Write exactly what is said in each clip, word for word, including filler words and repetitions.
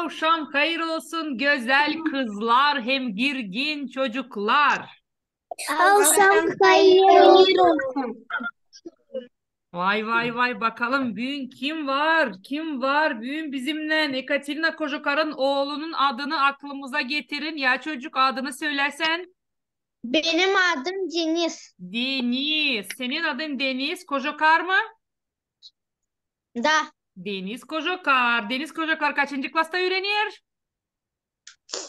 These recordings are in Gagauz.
Avşam hayır olsun, gözäl kızlar hem girgin çocuklar. Avşam hayır olsun. Vay, vay, vay, bakalım büün kim var? Kim var büün bizimnän? Ekaterina Kožukarın oolunun adını aklımıza getirin. Ya çocuk, adını söläsän. Benim adım Deniz. Deniz. Senin adın Deniz Kožukar mı? Da. Deniz Kožukar. Deniz Kožukar kaçıncı klasta üürener?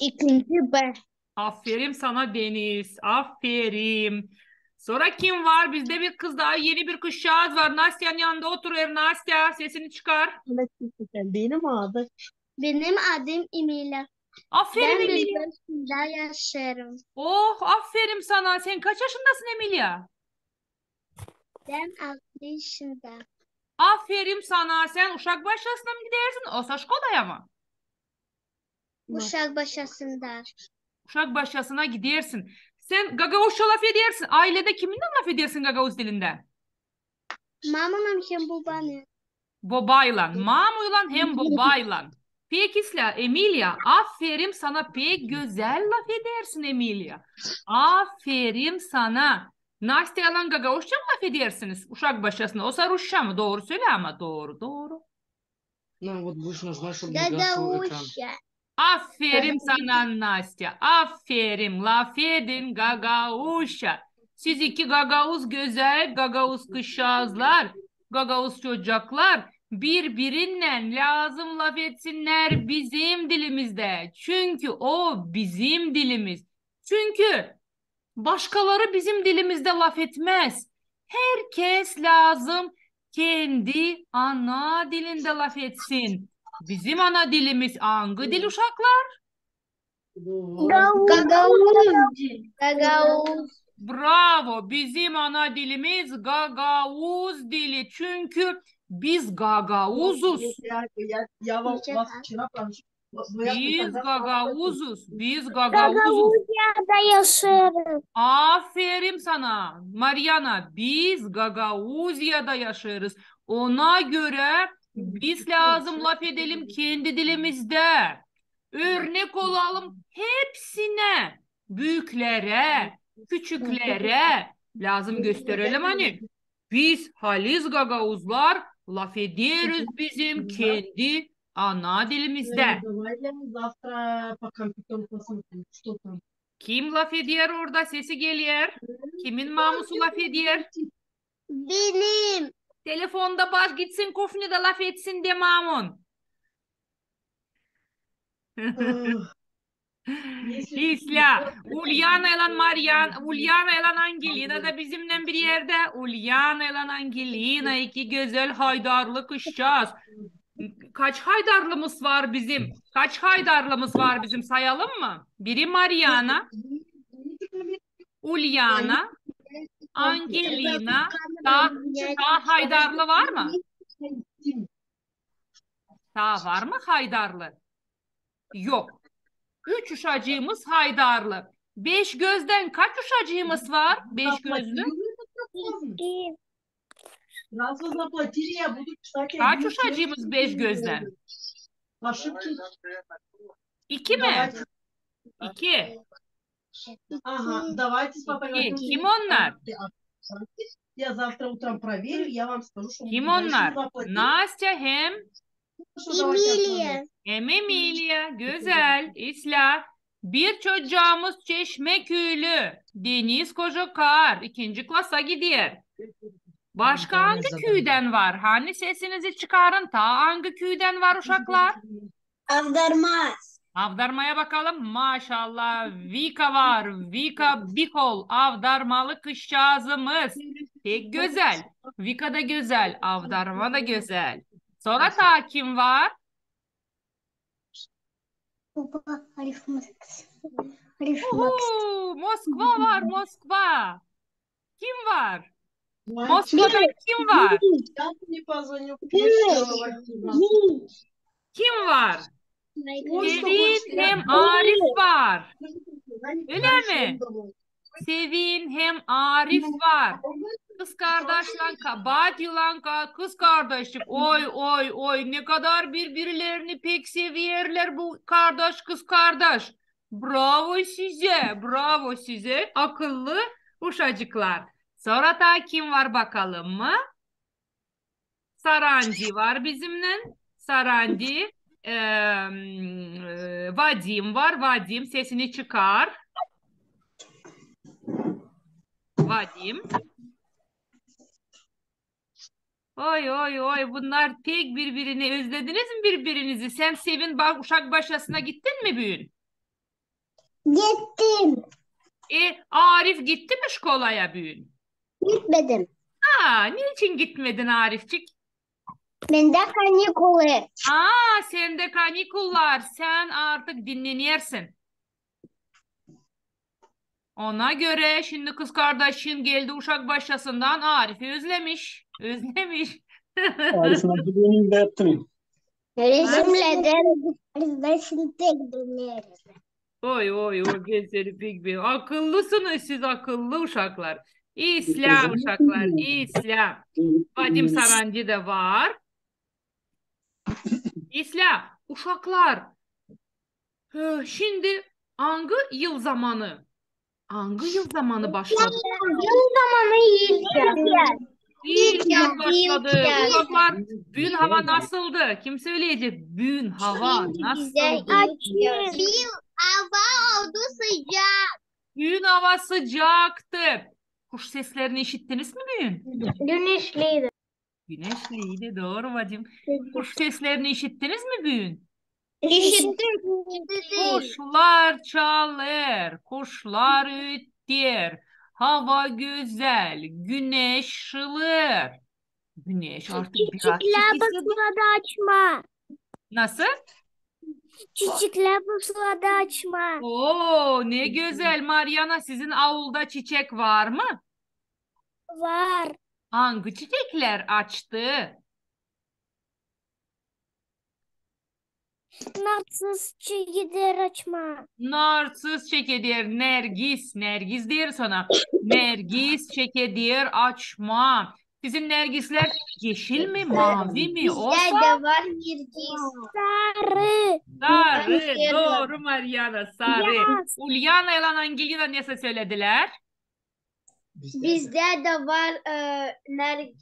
İkinci B. Aferin sana, Deniz. Aferin. Sora kim var? Bizdä bir kız, taa eni bir kızçaaz var. Nastiyanın yanında oturêr. Nastya, sesini çıkar. Benim adım. Benim adım Emilya. Aferin, Ben Emilya. Bülbülsündä yaşêêrım. Oh, aferin sana. Sän kaç yaşındasın, Emilya? Ben altı yaşında. Aferin sana. Sän uşak başçasına mı gidersin, osa şkolaya mı? Uşak başçasında. Uşak başçasına gidersin. Sän gagauzça lafedersin. Ayledä kiminnän lafedersin gagauz dilindä? Mamannan hem bobannan. Bobaylan. Mamaylan hem bobaylan. Pek islää, Emilya, aferin sana, pek gözäl lafedersin, Emilya. Aferin sana. Nastyalan gagauzça mı lafedersiniz uşak başçasına? Osa rusça mı? Dooru sölä ama, dooru, dooru. Нам вот больше нужна, чтобы не гасил экран. Gagauzça. Aferin sana, Nastya. Aferin. Lafedin gagauzça. Siz iki gagauz gözäl, gagauz kızçaazlar, gagauz çocuklar bir-birinnän lääzım lafetsinnär bizim dilimizdä. Çünkü o bizim dilimiz. Çünkü başkaları bizim dilimizdä lafetmäz. Herkez lääzım kendi ana dilindä lafetsin. Bizim ana dilimiz angı dil, uşaklar? Gagauz. Gagauz. Bravo! Bizim ana dilimiz gagauz dili. Çünkü biz gagauzuz. Я, я, я вам- вас вчера прошу. Biz gagauzuz. Biz gagauzuz. Gagauziyada yaşêêrız. Aferin sana, Mariana. Biz Gagauziyada yaşêêrız. Ona görä biz lääzım lafedelim kendi dilimizdä. Örnek olalım hepsinä. Büüklerä, küçüklerä. Lääzım gösterelim, ani biz halis gagauzlar lafederiz bizim kendi ana dilimizdä. Давай я завтра по компьютеру посмотрю, что там. Kim lafeder orada, sesi geler? Kimin mamusu lafeder? Benim. Telefonda baş gitsin, kufnada lafetsin de mamun. İslää, Ulyana ile Marian, Ulyana ile Angelina da bizimnän bir erdä. Ulyana ile Angelina, iki gözäl haydarlı kızçaaz. Kaç haydarlımız var bizim? Kaç haydarlımız var bizim? Sayalım mı? Biri Mariana, Ulyana, Angelina. Taa, taa haydarlı var mı? Taa var mı haydarlı? Yok. Üç uşacıımız haydarlı. Beş gözdän kaç uşacıımız var? Beş gözlü. Сразу заплатили, я буду писать. Kaç uşacıımız beş gözdän? Ошибки. İki mi? Давайте. İki. Ага, давайте с папой İki. возьмём. Kim onnar? Я завтра утром проверю, я вам скажу, что Kim мы onnar? заплатили. Nastya hem, Хорошо, давайте Эмилия. отправим. hem Emilya. Gözäl, islää. Bir çocuumuz çeşmeküülü, Deniz Kožukar, ikinci klasa gider. Başka angı küüdän var? Hadi sesinizi çıkarın. Taa angı küüdän var, uşaklar? Avdarma. Avdarmaya bakalım. Maşallah, Vika var. Vika Bikol, avdarmalı kızçaazımız. Pek gözäl. Vika da gözäl, avdarma da gözäl. Sora taa kim var? Opa, Arif Max. Arif Max. Uhu, Moskva var, Moskva. Kim var? Давайте. Moskvadan kim var? Я не позвоню. Пиши, Василий. Kim var? Serin hem Arif var. Öyle mi? Sevin hem Arif var. Kızkardaşlan, kabaat olan ka-, kızkardaşçık. Oy, oy, oy, ne kadar birbirlerini pek severlär bu kardaş, kızkardaş. Bravo sizä, bravo sizä, akıllı uşacıklar. Sora taa kim var bakalım mı? Sarandi var bizimnän. Sarandi, em, e, Vadim var. Vadim, sesini çıkar. Vadim. Oy, oy, oy, bunnar pek birbirini. Özlediniz mi birbirinizi? Sän, Sevin, bak, uşak başçasına gittin mi büün? Gittim. E, Arif gitti mi şkolaya büün? Gitmedim. Aa, neçin gitmedin, Arifçik? Bendä kanikulı. Aa, sendä kanikullar, sän artık dinnenersin. Ona görä şindi kızkardaşın geldi uşak başçasından, Arifi özlemiş. Özlemiş. Arifin acılığını da yaptın. Resimlerden, resimlerden dinleriz. Oy, oy, oy, gözleri pek bir. Akıllısınız siz, akıllı uşaklar. İslää, uşaklar, islää. Vadim Sarandi da var. İslää, uşaklar. Ee, şindi angı yıl zamanı? Angı yıl zamanı başladı? Yıl zamanı ilk yaz. İlk yaz başladı. Uşaklar, büün hava nasıldı? Kim söleyecek? Büün hava nasıldı? Büün hava oldu sıcak. Büün hava sıcaktı. Kuş seslerini işittiniz mi büün? Güneşliydi. Güneşliydi, dooru, Vadim. Kuş seslerini işittiniz mi büün? İşittik. Kuşlar çalêr, kuşlar üüter. Hava gözäl, güneş şılêêr. Güneş artık biraz... Çiçeklär başladı açmaa. Nasıl? Çiçeklär başladı açmaa. Oo, ne gözäl, Maryana, sizin aulda çiçek var mı? Var. Angı çiçeklär açtı? Narsiss çekeder açmaa. Narsiss çekeder, nergis, nergis deeriz ona. Nergis çekeder açmaa. Sizin nergislär yeşil mi, maavi mi? Bizdä dä var nergis. Sarı. Sarı, dooru, Maryana, sarı. Ulyana ile Angelina nesä söledilär? Bizdä dä var, e, ner-,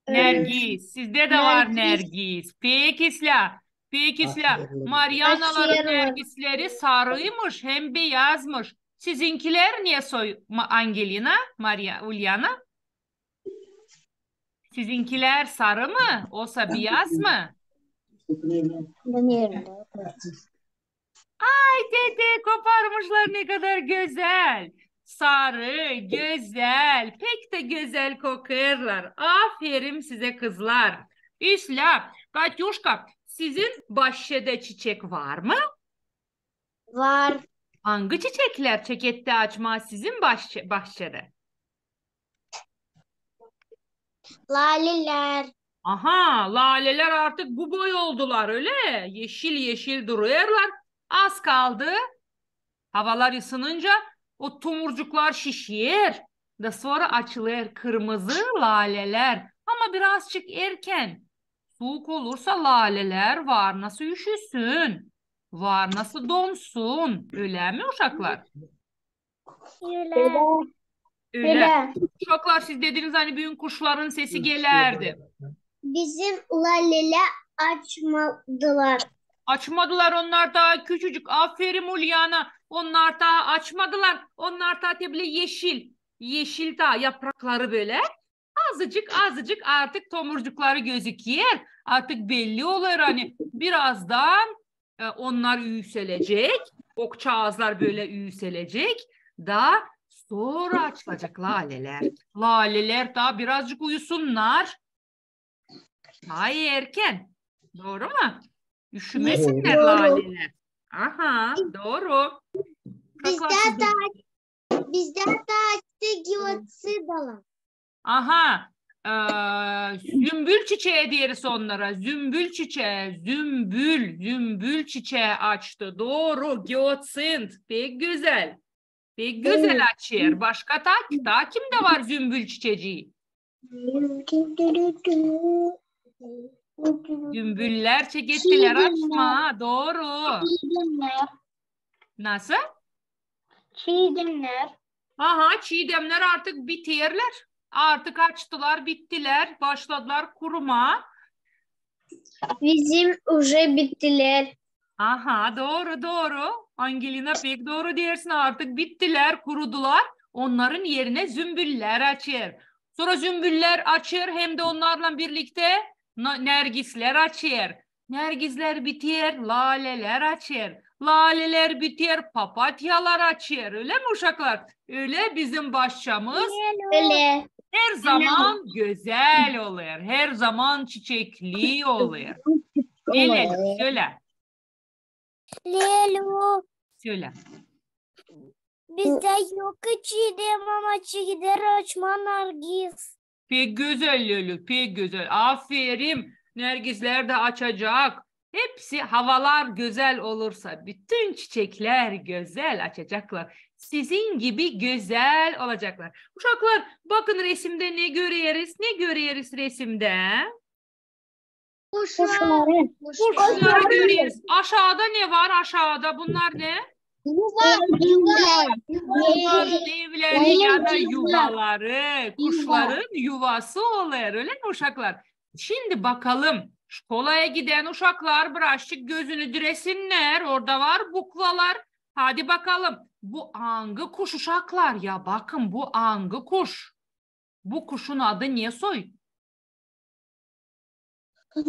e, nergis. Sizdä dä var nergis. Pek islää. Pek islää. Maryanaların nergisleri sarıymış hem beyazmış. Sizinkilär ne soy, Ma-, Angelina, Marya-, Ulyana? Sizinkilär sarı mı, osa beyaz mı? Ay, dede, koparmışlar, ne kadar gözäl. Sarı, gözäl, pek dä gözäl kokêrlar. Aferin sizä, kızlar. İslää, Katüşka, sizin başçada çiçek var mı? Var. Angı çiçeklär çeketti açmaa sizin başça-, başçada? Lalelär. Aha, lalelär artık bu boy oldular, ölä? Yeşil-yeşil durêrlar. Az kaldı. Havalar ısınınca o tomurcuklar şişer. Da sora açılêr kırmızı lalelär. Ama birazçık erkän. Suuk olursa lalelär var nasıl üşüsün, var nasıl donsun. Ölä mi, uşaklar? Ölä. Ölä. Uşaklar, siz dediniz, ani büün kuşların sesi gelärdi. Bizim lalelär açmadılar. Açmadılar, onnar taa küçücük. Aferin, Ulyana. Onnar taa açmadılar. Onnar taa te bilä yeşil. Yeşil taa yaprakları bölä. Azıcık, azıcık artık tomurcukları gözüker. Artık belli olêr, ani birazdan e, onnar üüselecek, okçaazlar bölä üüselecek, da sora açılacek lalelär. Lalelär taa birazcık uyusunnar. Taa erkän. Dooru mu? Üşümesinnär lalelär. Aha, dooru. Bizdä taa, bizdä taa açtı giotsidalar. Aha, e, zümbül çiçeyi deeriz onnara. Zümbül çiçeyi, zümbül, zümbül çiçeyi açtı. Dooru, giotsint. Pek gözäl. Pek gözäl açêr. Başka taa, taa kimdä var zümbül çiçecii? Zümbüllär çekettilär açmaa. Dooru. Nasıl? Çiidemnär. Aha, çiidemnär artık biterlär. Artık açtılar, bittilär, başladılar kurumaa. Bizim uje bittilär. Aha, dooru, dooru. Angelina, pek dooru deersin, artık bittilär, kurudular. Onnarın erinä zümbüllär açêr. Sora zümbüllär açêr hem dä onnarlan birliktä na-, nergislär açêr. Nergislär biter, lalelär açêr. Lalelär biter, papatyalar açêr. Ölä mi, uşaklar? Ölä bizim başçamız. Ölä. Her zaman gözäl olêr, her zaman çiçekli olêr. Ölä, sölä. Lelu. Sölä. Bizdä yok hiç çiidem, ama çiidemnär açmaa nergis. Pek gözäl, Lelu, pek gözäl. Aferin. Nergislär dä açacek. Hepsi, havalar gözäl olursa, bütün çiçeklär gözäl açaceklar. Sizin gibi gözäl olaceklar. Uşaklar, bakın, resimdä ne göreriz? Ne göreriz resimdä? Kuşlar. Kuşları göreriz. Aşaada ne var? Aşaada bunnar ne? Yuva. Onnarın evleri ya da yuvaları. Kuşların yuvası olêr, ölä mi, uşaklar? Şindi bakalım, şkolaya gidän uşaklar birazçık gözünü diresinnär, orada var buklalar. Hadi bakalım, bu angı kuş, uşaklar? Ya bakın, bu angı kuş? Bu kuşun adı ne soy? Hı?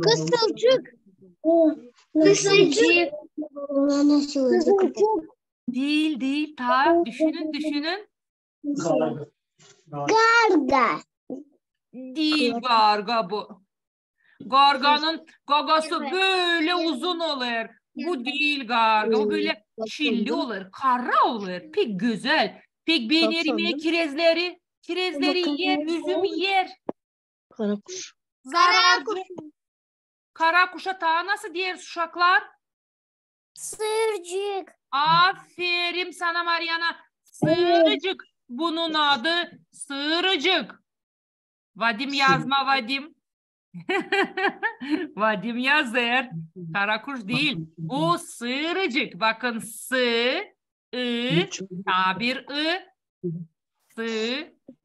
Kızılcık. Kızılcık. Diil, diil. Taa düşünün, düşünün. Garga. Diil garga bu. Garganın gagası bölä uzun olêr. Bu diil garga, bu bölä çilli olêr, kara olêr, pek gözäl. Pek beener imää kirezleri. Kirezleri iyer, üzüm iyer. Kara kuş. Zararcı. Kara kuşa taa nasıl deeriz, uşaklar? Sırcık. Aferin sana, Mariana. Sırcık. Bunun adı sırcık. Vadim yazma, Vadim. Vadim yazêr. Kara kuş diil. Bu sırcık. Bakın, sı, ı, taa bir ı, sı,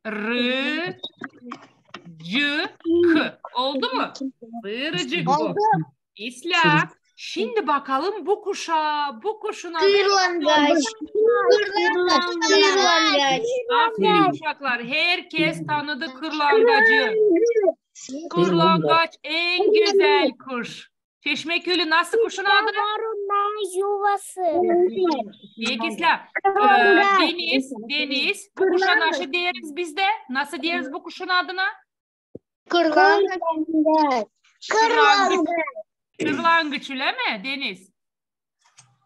rı, cı, kı. Oldu mu? Sırcık bu. Oldu. İslää. Şindi bakalım bu kuşa, bu kuşun adı. Kırlangaç. Kırlangaç. Aferin, uşaklar. Herkez tanıdı kırlangacı. Kırlangaç en gözäl kuş. Çeşmekülü, nasıl kuşun adı? Yuvası. Peki, İslää. Ee, Deniz, Deniz, bu kuşa nasıl deeriz bizdä? Nasıl deeriz bu kuşun adına? Kırlangıç. Kırlangıç. Kırlangıç, ölä mi, Deniz?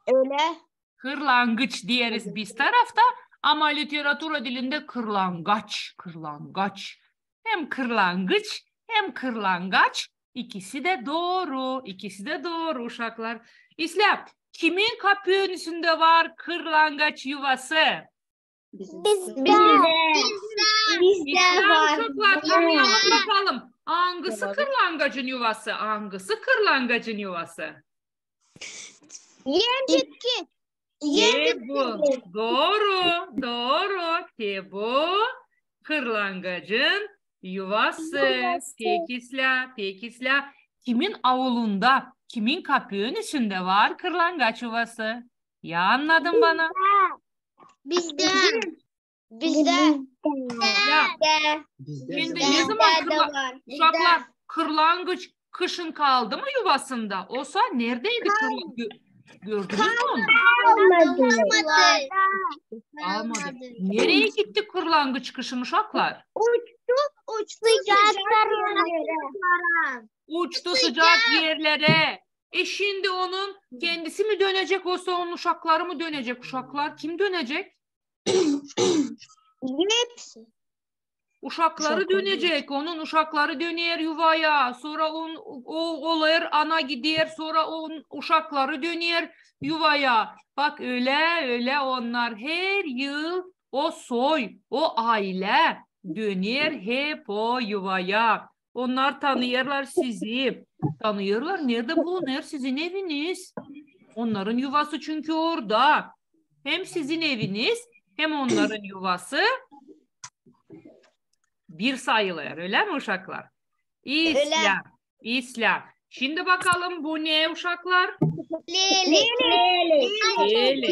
Ölä. Kırlangıç deeriz biz tarafta, ama literatura dilindä kırlangaç, kırlangaç. Hem kırlangıç, hem kırlangaç, ikisi dä dooru, ikisi dä dooru, uşaklar. İslää, kimin kapının üstündä var kırlangaç yuvası? Bizdä. Bizdä. Bizdä var. Uşaklar, tanıyalım bakalım. Angısı kırlangacın yuvası? Angısı kırlangacın yuvası? Yem bitkisi. Te bu. Dooru, dooru. Te bu kırlangacın yuvası. Peki, İslää, peki, İslää. Kimin aulunda, kimin kapının üstündä var kırlangaç yuvası? Ya annadın bana? Bizdä. Bizdä. Ya. Bizdä. Şindi ne zaman kırla-, uşaklar, kırlangıç kışın kaldı mı yuvasında? Osa neredäydi kırla-, gö-, gördünüz mü onu? Kalmadı. Kalmadı. Nereyi gitti kırlangıç kışın, uşaklar? Uçtu, uçtu. Sıcak yerlerä. Uçtu sıcak yerlerä. E, şindi onun kendisi mi dönecek, osa onun uşakları mı dönecek? Uşaklar, kim dönecek? Hepsi. Uşakları dönecek, onun uşakları döner yuvaya, sora on, o olêr, ana gider, sora on uşakları döner yuvaya. Bak, ölä, ölä onnar her yıl o soy, o aylä döner hep o yuvaya. Onnar tanıyêrlar sizi. Tanıyêrlar, neredä bulunêr sizin eviniz. Onnarın yuvası çünkü orada. Hem sizin eviniz, hem onnarın yuvası bir sayılêr, ölä mi, uşaklar? İslää, islää. Şindi bakalım, bu ne, uşaklar? Lelek. Lelek.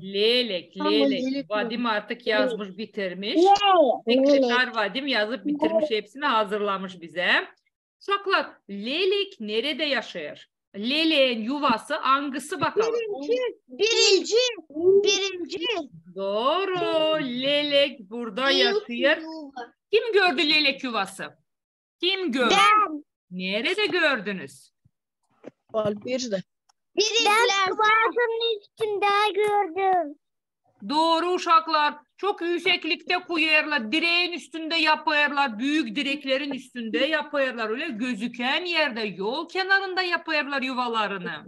Lelek, lelek. Vadim artık yazmış, bitirmiş. Sekreter Vadim yazıp bitirmiş, hepsini hazırlamış bizä. Uşaklar, lelek neredä yaşêêr? Leleğin yuvası angısı bakalım? Birinci, birinci, birinci. Dooru, lelek burada yaşêêr. Kim gördü lelek yuvası? Kim gördü? Neredä gördünüz? Alpirdä. Bän kıvaazın üstündä gördüm. Dooru, uşaklar. Çok üüsekliktä kuyêrlar, direyin üstündä yapêrlar, büük direklerin üstündä yapêrlar, ölä gözükän erdä, yol kenarında yapêrlar yuvalarını.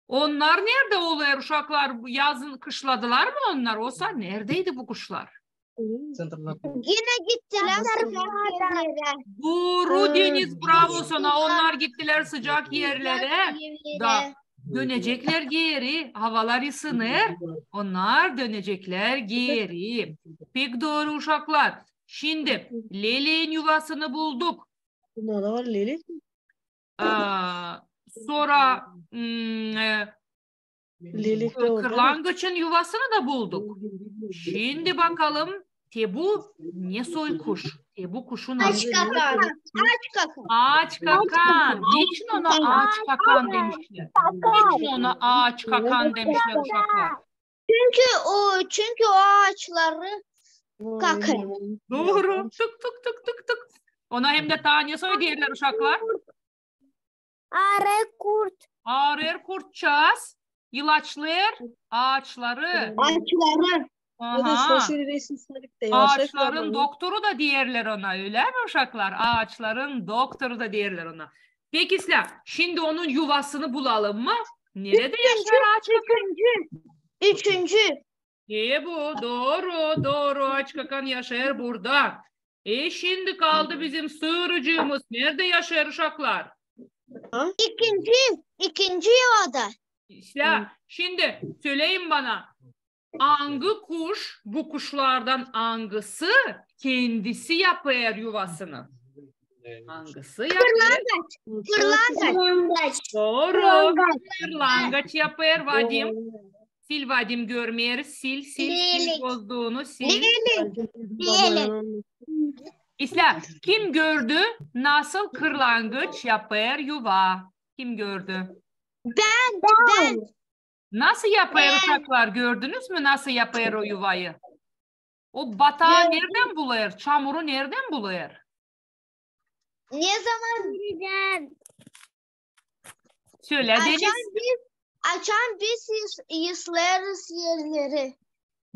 Onnar neredä olêr, uşaklar? Yazın kışladılar mı onnar? Osa neredäydi bu kuşlar? Genä gittilär sıcak erlerä. Dooru, Deniz, bravo sana. Onnar gittilär sıcak erlerä. Da döneceklär geeri, havalar ısınêr. Onnar döneceklär geeri. Pek dooru, uşaklar. Şindi leleyin yuvasını bulduk. Bunda da var lelek. Aa, sora, mm, e, kırlangıçın yuvasını da bulduk. Şindi bakalım, te bu ne soy kuş? Te bu kuşun adı? Aaç kakan. Aaç kakan. Neçin ona aaç kakan demişlär? Neçin ona aaç kakan demişlär, uşaklar? Çünkü o, çünkü o aaçları kakêr. Dooru. Tuk, tuk, tuk, tuk, tuk. Ona hem dä taa ne soy deerlär, uşaklar? Aarêr kurt. Aarêr kurtçaaz. İlaçlêêr aaçları. Aaçları. Aha. Aaçların doktoru da deerlär ona, ölä mi, uşaklar? Aaçların doktoru da deerlär ona. Peki, islää, şindi onun yuvasını bulalım mı? Neredä yaşêêr aaç kakan? Üçüncü. Üçüncü. E, bu, dooru, dooru, aaç kakan yaşêêr burada. E, şindi kaldı bizim sığırcıımız. Neredä yaşêêr, uşaklar? İkinci, ikinci yuvada. İslää, şindi söleyin bana, angı kuş, bu kuşlardan angısı kendisi yapêr yuvasını? Angısı yapêr? Kırlangaç. Kırlangaç. Dooru. Kırlangaç yapêr, Vadim. Sil, Vadim, görmeeriz. Sil, sil, sil gözlüünü, sil. Lelek. Lelek. İslää, kim gördü, nasıl kırlangaç yapêr yuva? Kim gördü? Bän, bän. Nasıl yapêr, uşaklar, gördünüz mü, nasıl yapêr o yuvayı? O bataağı neredän bulêr? Çamuru neredän bulêr? Ne zaman? Sölä, Deniz. Açan biz, açan biz ıs-, ıslêêrız erleri.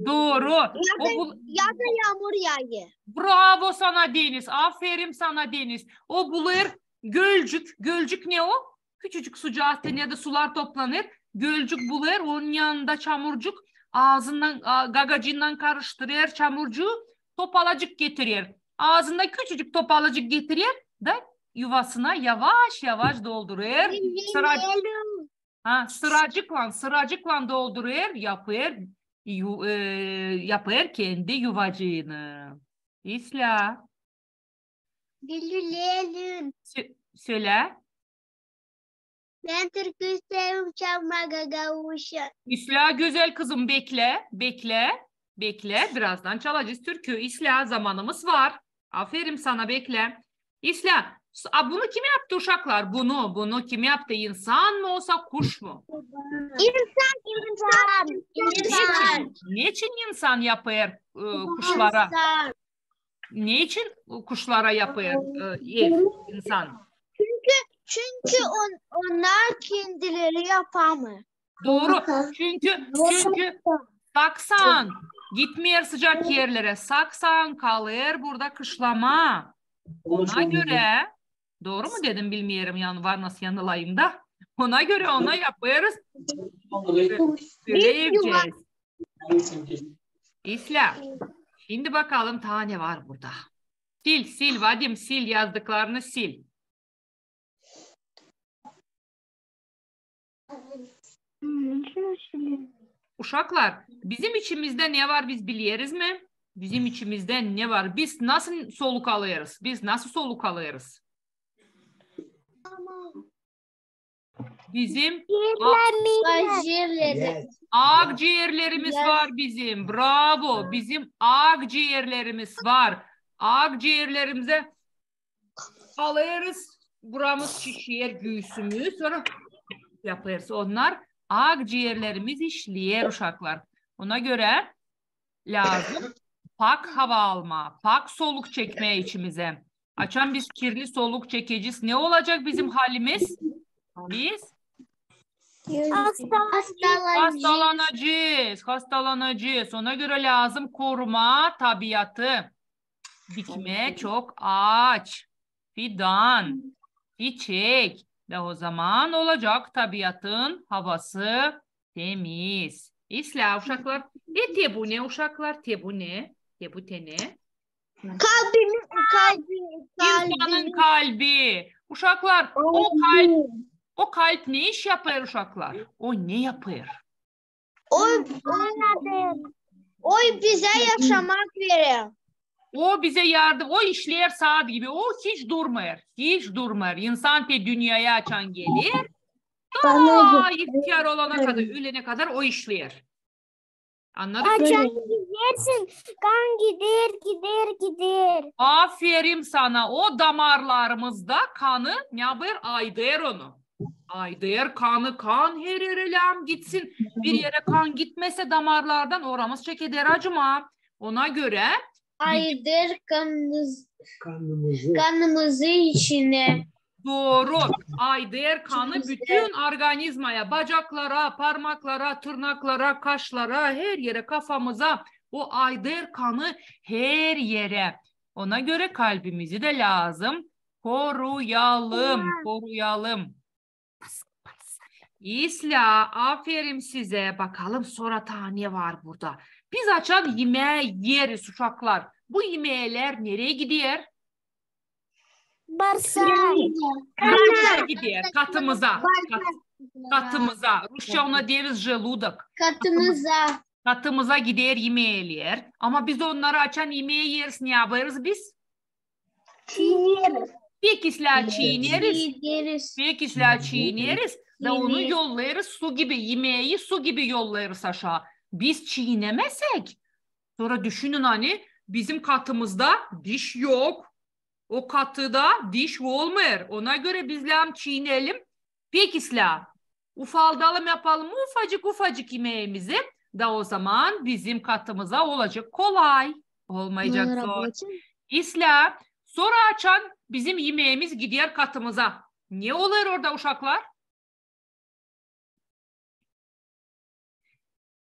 Dooru. Ya da, ya da yaamur yaayêr. Bravo sana, Deniz. Aferin sana, Deniz. O bulêr gölcük. Gölcük ne o? Küçücük sucaak, te neredä sular toplanêr. Gölcük bulêr, onun yanında çamurcuk. Aazından, a, gagacıından karıştırêr çamurcuu, topalacık getirer. Aazında küçücük topalacık getirer da yuvasına yavaş-yavaş doldurêr. Sıra-, ha, sıracıklan, sıracıklan doldurêr, yapêr, yu-, e, yapêr kendi yuvacıını. İslää. Billülelin. Sö-, sölä. Bän türkü isteerim çalmaa, gagauzça. İslää, gözäl kızım, beklä, beklä, beklä. Birazdan çalacez türkü. İslää, zamanımız var. Aferin sana, beklä. İslää, s-, a, bunu kim yaptı, uşaklar? Bunu, bunu kim yaptı? İnsan mı osa kuş mu? İnsan, insan, insan. Neçin, neçin insan yapêr, e, kuşlara? İnsan. Neçin kuşlara yapêr, e, ev insan? Çünkü, çünkü on-, onnar kendileri yapamêêr. Dooru. Çünkü, çünkü Saksan gitmeer sıcak erlerä. Saksan kalêr burada kışlamaa. Ona görä, dooru mu dedim, bilmeerim, yani var nasıl yanılayım da. Ona görä ona yapêrız. Bölä ecez. İslää. Şindi bakalım, taa ne var burada. Sil, sil, Vadim, sil, yazdıklarını sil. Uşaklar, bizim içimizdä ne var, biz bileriz mi? Bizim içimizdä ne var? Biz nasıl soluk alêrız? Biz nasıl soluk alêrız? Bizim akciğerlerimiz var bizim. Bravo. Bizim akciğerlerimiz var. Akciğerlerimizä alêrız. Buramız şişer, güüsümüz. Sora yapêrız. Onnar akciğerlerimiz işleer, uşaklar. Ona görä lääzım pak hava almaa, pak soluk çekmää içimizä. Açan biz kirli soluk çekecez, ne olacek bizim halimiz? Biz hastalanacez, hastalanacez. Ona görä lääzım korumaa tabiatı. Dikmää çok aaç, fidan, çiçek. Da ozaman olacek tabiatın havası temiz. İslää, uşaklar. E, te bu ne, uşaklar? Te bu ne? Te bu te ne? Kalbim, kalbim, insanın kalbi. Uşaklar, o kalp, o kalp ne iş yapêr, uşaklar? O ne yapêr? O, o, o bizä yaşamak verer. O bizä yardım, o işleer saat gibi, o hiç durmêêr, hiç durmêêr. İnsan te dünneyä açan geler, taa ihtär olana kadar, ölenä kadar o işleer. Annadın mı? Açan gidersin, kan gider, gider, gider. Aferin sana. O damarlarımızda kanı ne yapêr? Aydêr onu. Aydêr kanı, kan her erä lääzım gitsin. Bir erä kan gitmeerse damarlardan, oramız çekeder acımaa. Ona görä aydêr kanımız, kanımızı içinä. Dooru. Aydêr kanı bütün organizmaya, bacaklara, parmaklara, tırnaklara, kaşlara, her erä, kafamıza. O aydêr kanı her erä. Ona görä kalbimizi dä lääzım koruyalım, koruyalım. İslää, aferin sizä. Bakalım, sora taa ne var burada. Biz açan imää ieriz, uşaklar, bu imeelär nereyi gider? Barsa. Barsa gider, katımıza. Kat-, katımıza. Rusça ona deeriz желудок. Katımıza. Katımıza gider imeelär. Ama biz onnarı açan imeyi ieriz, ne yapêrız biz? Çiineriz. Pek islää çiineriz. Pek islää çiineriz. Da onu yollêêrız su gibi, imeyi su gibi yollêêrız aşaa. Biz çiinemesäk, sora düşünün, ani bizim katımızda diş yok. O katıda diş olmêêr. Ona görä biz lääzım çiinelim. Pek islää ufaldalım, yapalım ufacık-ufacık imeemizi. Da ozaman bizim katımıza olacek kolay. Olmayacek zor. İslää. Sora açan bizim imeemiz gider katımıza, ne olêr orada, uşaklar?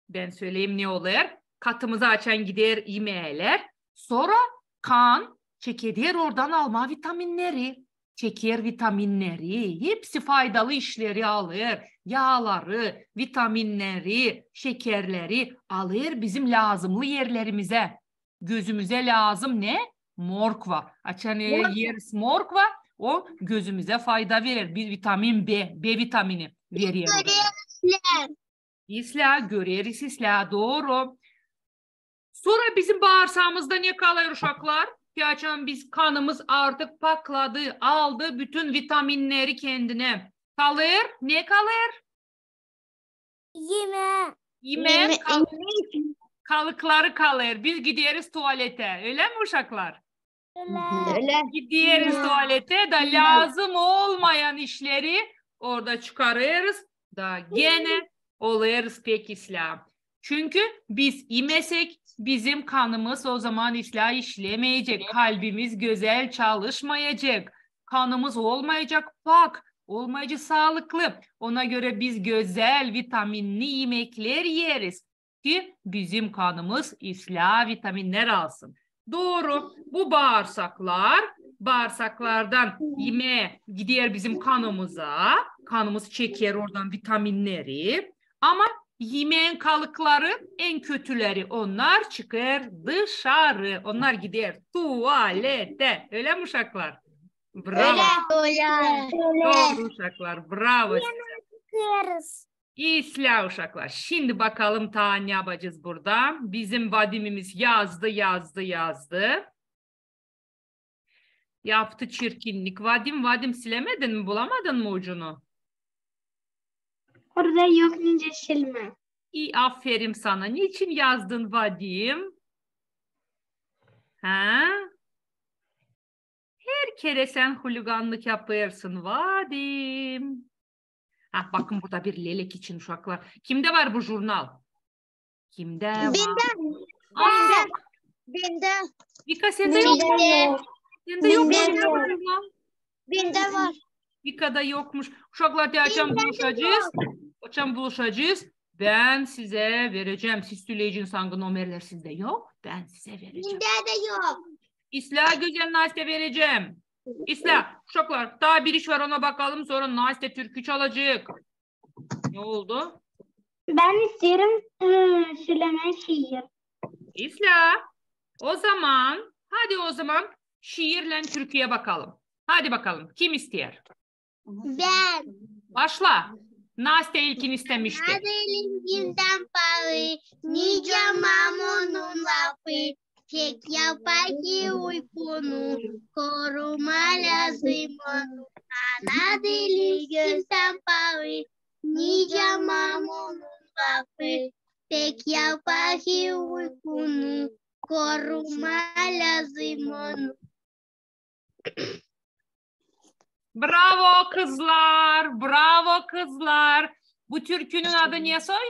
Bän söleyim, ne olêr. Katımıza açan gider imeelär, sora kan çekeder oradan almaa vitaminneri. Çeker vitaminneri, hepsi faydalı işleri alêr. Yaaları, vitaminneri, şekerleri alêr bizim lääzımlı erlerimizä. Gözümüzä lääzım ne? Morkva. Açan ieriz morkva, o gözümüzä fayda verer. Bir vitamin B, B vitamini verer. İslää, göreriz, islää, dooru. Sora bizim baarsaamızda ne kalêr, uşaklar? Te açan biz kanımız artık pakladı, aldı bütün vitaminneri kendinä. Kalêr, ne kalêr? İmää. İmää, kalıkları kalêr. Biz gideriz tualetä. Ölä mi, uşaklar? Ölä. Gideriz tualetä da lääzım olmayan işleri orada çıkarêrız da genä olêrız pek islää. Çünkü biz imesäk, bizim kanımız ozaman islää işlemeyecek, kalbimiz gözäl çalışmayacek, kanımız olmayacek pak, olmayacek saalıklı. Ona görä biz gözäl vitaminli imeklär ieriz. ki bizim kanımız islää vitaminnär alsın. Dooru, bu baarsaklar, baarsaklardan imää gider bizim kanımıza, kanımız çeker oradan vitaminneri. Ama imeän kalıkları, en kötüleri, onnar çıkêr dışarı, onnar gider tuvalete. Ölä mi, uşaklar? Bravo. Ölä. Dooru, uşaklar, bravo. İslää, uşaklar. Şindi bakalım taa ne yapacez burada. Bizim Vadimimiz yazdı, yazdı, yazdı. Yaptı çirkinnik. Vadim, Vadim, silämedin mi, bulamadın mı ucunu? Orada yok nicä silmää. İi, aferin sana. Niçin yazdın, Vadim? Ha? Her kerä sän huligannık yapêrsın, Vadim. Ha, bakın, burada bir lelek için, uşaklar. Kimdä var bu jurnal? Kimdä var? Bendä. Aa, bendä. Vika, sendä yok mu? Sendä yok mu bu jurnal? Bendä var. Vikada yokmuş. Uşaklar, te açan buluşacez, açan buluşacez, bän sizä verecäm. Siz söleyeceniz, angı nomerlär sizdä yok, bän sizä verecäm. Bendä dä yok. İslää, gözäl Nastya, verecäm. İslää, uşaklar, taa bir iş var, ona bakalım, sora Nastya türkü çalacek. Ne oldu? Bän isteerim, e, sölemää şiir. İslää. O zaman, hadi o zaman şiirlän türküyä bakalım. Hadi bakalım, kim isteer? Bän. Başla. Nastya ilkin istemişti. Ana dili gündän paali, nicä mamunun lafı, pek yapar ki uykunu, korumaa lääzım onu. Ana dili gündän paali, nicä mamunun lafı, pek yapar ki uykunu, korumaa lääzım onu. Bravo, kızlar, bravo, kızlar. Bu türkünün adı ne soy?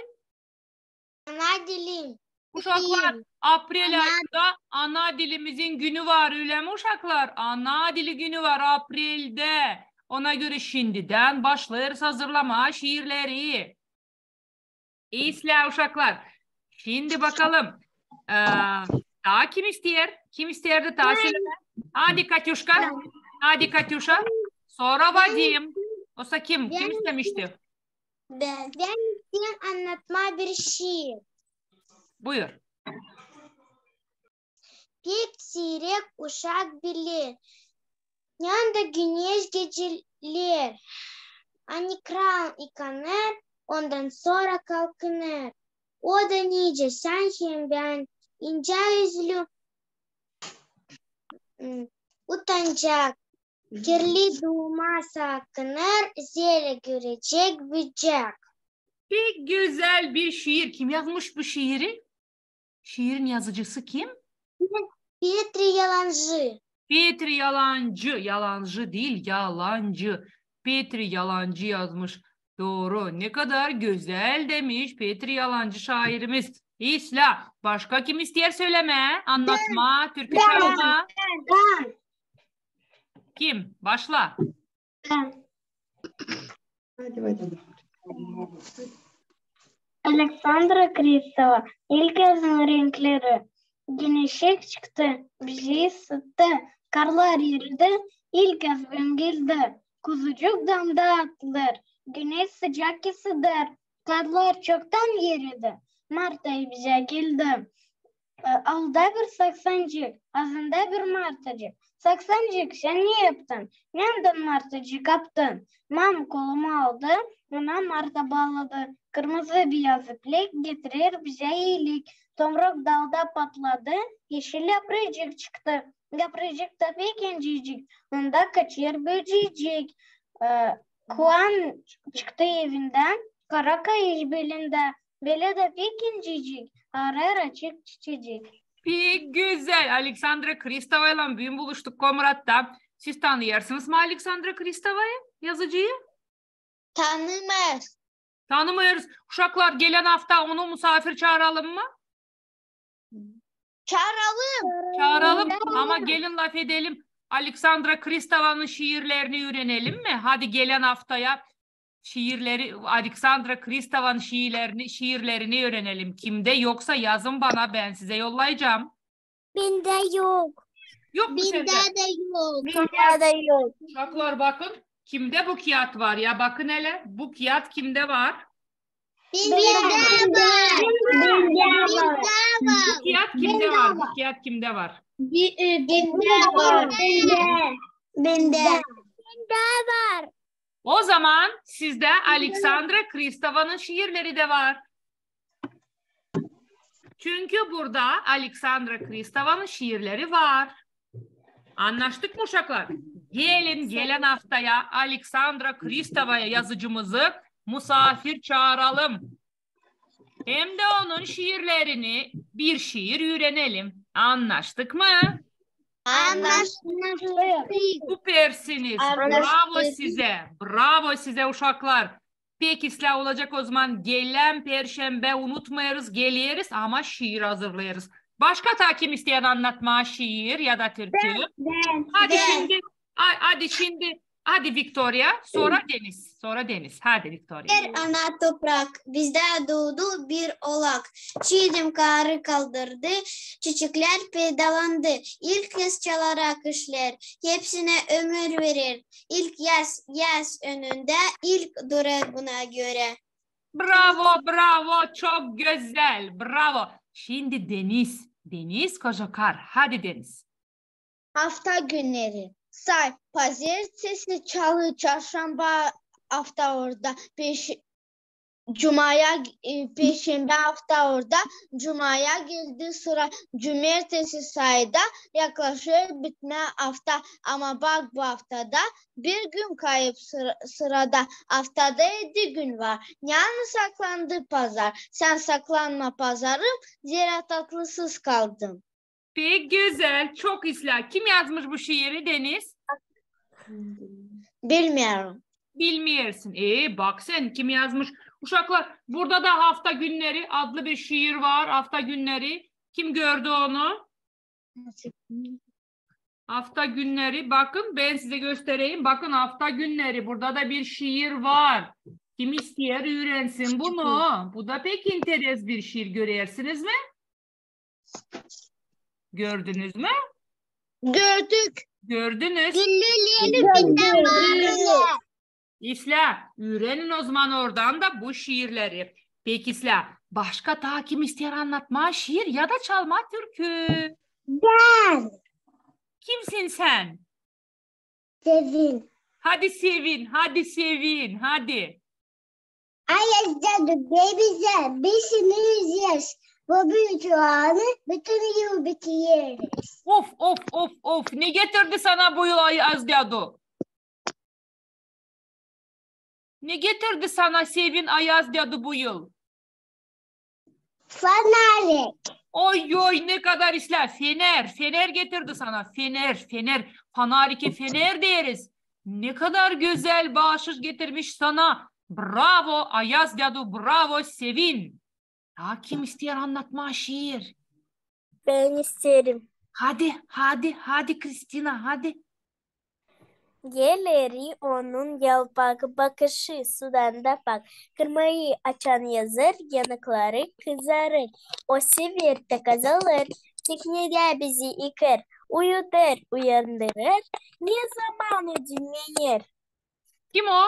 Ana dilim. Uşaklar, aprel ayında ana dilimizin günü var, ölä mi, uşaklar? Ana dili günü var apreldä. Ona görä şindidän başlêêrız hazırlamaa şiirleri. İslää, uşaklar. Şindi bakalım. Ee, taa kim isteer? Kim isteerdi taa sölemää? Hadi, Katüşka. Hadi, Katüşa. Sora Vadim. Osa kim? Kim istemişti? Bän. Bän isteerim annatmaa bir şiir. Buyur. Pek siirek uşak biler, nända güneş geceler, ani kral yıkanêr, ondan sora kalkınêr. O da nicä sän hem bän, incä üzülü, m, utancak. Kirli duumaa sakınêr, zelä görecek bücek. Pek gözäl bir şiir. Kim yazmış bu şiiri? Şiirin yazıcısı kim? Petri Yalancı. Petri Yalancı. Yalancı diil, Yalancı. Petri Yalancı yazmış. Dooru. Ne kadar gözäl demiş Petri Yalancı şairimiz. İslää. Başka kim isteer sölemää, annatmaa, türkü çalmaa? Bän. Kim? Başla. Bän. Hadi, hadi. Aleksandra Kristova. İlk yazın renkleri. Güneşik çıktı, bizi ısıttı. Karlar eridi, ilk yaz bän geldi. Kuzucuk damda atlêêr, güneş sıcak kesider. Karlar çoktan eridi, mart ayı bizä geldi. E, alda bir saksancık, aazında bir martıcık. Saksancık, sän ne yaptın? Nändan martıcık kaptın? Mam kolumu aldı, ona marta baaladı. Kırmızı-biyaz iplek getirer bizä iilik. Tomruk dalda patladı, eşil yapracık çıktı. Yapracık da pek incecik, onda kaçêr böcecik. E, kuan çıktı evindän, kara kayış belindä. Bölä dä pek incecik, arêêr açık çiçecik. Pek gözäl. Aleksandra Kristovaylan büün buluştuk Komratta. Siz tanıyêrsınız mı Aleksandra Kristovayı, yazıcıyı? Tanımêêrız. Tanımêêrız. Uşaklar, gelän afta onu musaafir çaaralım mı? Çaaralım. Çaaralım, ama gelin lafedelim. Aleksandra Kristovanın şiirlerini üürenelim mi? Hadi gelän aftaya. şiirleri, Aleksandra Kristovanın şiirlerini, şiirlerini üürenelim. Kimdä yoksa yazın bana, bän sizä yollayacam. Bendä yok. Yok mu sendä? Bendä dä yok. Bendä dä yok. Uşaklar, bakın, kimdä bu kiyat var? Ya bakın ölä, bu kiyat kimdä var? Bendä var. Bendä var. Bu kiyat kimdä var? Bu kiyat kimdä var? Bendä var. Bendä. Bendä var. O zaman sizdä Aleksandra Kristovanın şiirleri dä var. Çünkü burada Aleksandra Kristovanın şiirleri var. Annaştık mı, uşaklar? Gelin, gelän aftaya Aleksandra Kristovaya, yazıcımızı, musaafir çaaralım. Hem dä onun şiirlerini, bir şiir üürenelim. Annaştık mı? Annaştık. Süpersiniz. Annaştık. Bravo sizä. Bravo sizä, uşaklar. Pek islää olacek o zaman. Gelän perşembä unutmêêrız, geleriz, ama şiir hazırlêêrız. Başka taa kim isteer annatmaa şiir ya da türkü? Bän. Hadi şindi, a-, hadi şindi, hadi Viktoriya, sora Deniz, sora Deniz. Hadi Viktoriya. Bir ana toprak, bizdä duudu bir oolak. Çiidem kaarı kaldırdı, çiçeklär peydalandı. İlk yaz çalarak işlär, hepsinä ömür verer. İlk yaz, yaz önündä, ilk durêr buna görä. Bravo, bravo, çok gözäl, bravo. Şindi Deniz, Deniz Kojakar. Hadi, Deniz. Afta günneri. Say, pazertesi, çalı, çarşamba afta orada, peş-, cumaya, e, perşembä afta orada, cumaya geldi sıra, cumertesi sayda, yaklaşêr bitmää afta, ama bak bu aftada bir gün kayıp sıra-, sırada, aftada edi gün var, yalnız saklandı pazar, sän saklanma pazarım, zerä tatlısız kaldım. Pek gözäl, çok islää. Kim yazmış bu şiiri, Deniz? Bilmeerim. Bilmeersin. E, bak sän, kim yazmış. Uşaklar, burada da Afta günneri adlı bir şiir var. Afta günneri. Kim gördü onu? Afta günneri. Bakın, bän sizä göstereyim. Bakın, Afta günneri. Burada da bir şiir var. Kim isteer, üürensin bunu. Bu da pek interes bir şiir. Görersiniz mi? Gördünüz mü? Gördük. Gördünüz. Güllü leli gündä mavi. İslää, üürenin o zaman oradan da bu şiirleri. Pek islää, başka taa kim isteer annatmaa şiir ya da çalmaa türkü? Bän. Kimsin sän? Sevin. Hadi Sevin, hadi Sevin, hadi. Ayaz dädu deer bizä, biz seni üzeriz. Bu büük olanı bütün yıl bitireriz. Of, of, of, of. Ne getirdi sana bu yıl Ayaz dädu? Ne getirdi sana Sevin, Ayaz dädu bu yıl? Фонарик. Oy, oy, ne kadar islää. Fener, fener getirdi sana. Fener, fener. Фонарике fener deeriz. Ne kadar gözäl baaşış getirmiş sana. Bravo, Ayaz dädu, bravo, Sevin. Taa kim isteer annatmaa şiir? Bän isteerim. Hadi, hadi, hadi, Kristina, hadi. Geler onun yalpak bakışı, sudan da pak. Kırmayı açan yazêr, yanakları kızarêr. O sever tek azalêr, teknedä bizi yıkêr, uyudêr, uyandırêr, ne zaman o dinlener. Kim o?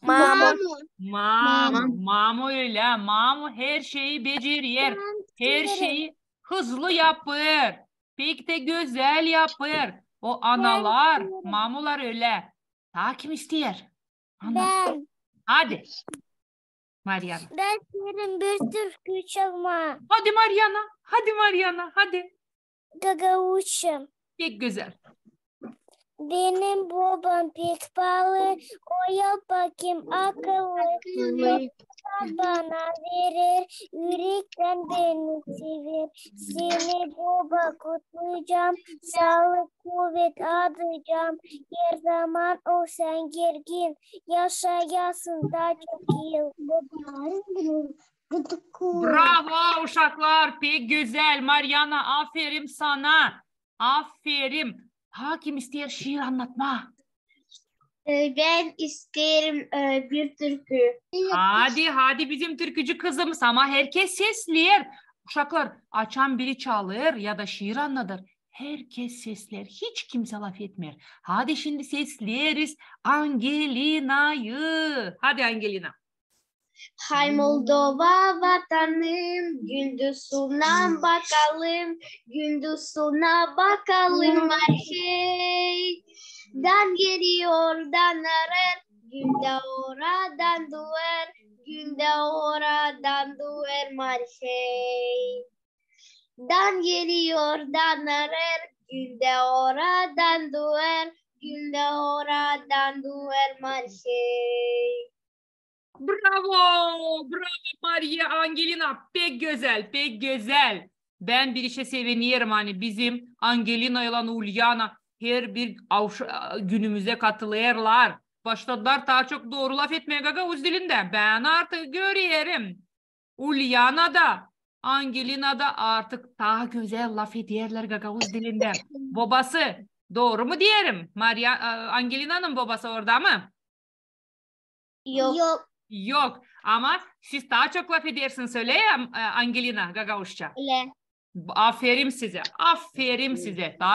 Mamu. Mamu. Mamu. Mamu ölä. Mamu her şeyi becerer. Her şeyi hızlı yapêr. Pek tä gözäl yapêr. O analar, mamular ölä. Taa kim isteer? Ana. Bän. Hadi. Mariana. Bän isteerim bir türkü çalmaa. Hadi Mariana. Hadi Mariana. Hadi. Gagauzça. Pek gözäl. Benim bobam pek paalı, o yalpak hem akıllı. Akıllı. Tat bana verer, ürektän beni sever. Seni, boba, kutluycam, saalık, kuvet adaycam. Her zaman ol sän gergin, yaşayasın taa çok yıl. Bravo, uşaklar, pek gözäl. Mariana, aferin sana. Aferin. Taa kim isteer şiir annatmaa? E, bän isteerim, e, bir türkü. Hadi, hadi bizim türkücü kızımız, ama herkez sesleer. Uşaklar, açan biri çalêr ya da şiir annadêr, herkez sesleer, hiç kimsä lafetmeer. Hadi şindi sesleeriz Angelinayı. Hadi, Angelina. Hay Moldova vatanım, gündüz suuna bakalım, gündüz suuna bakalım, ay hey. Dan geliyor, dan arar, gün dä oradan dooêr, gün dä oradan dooêr, ay hey. Dan geliyor, dan arar, gün dä oradan dooêr, gün dä oradan dooêr, ay hey. Bravo, bravo Mariya, Angelina, pek gözäl, pek gözäl. Bän bir işä sevinerim, ani bizim Angelina ile Ulyana herbir günümüzä katılêrlar. Başladılar taa çok dooru lafetmää gagauz dilindä. Bän artık görerim, Ulyana da, Angelina da artık taa gözäl lafederlär gagauz dilindä. Bobası, dooru mu deerim? Mariya, e, Angelinanın bobası orada mı? Yok. Yok. Ama siz taa çok lafedersiniz, ölä ya, e, Angelina, gagauzça? Ölä. Aferin sizä, aferin sizä.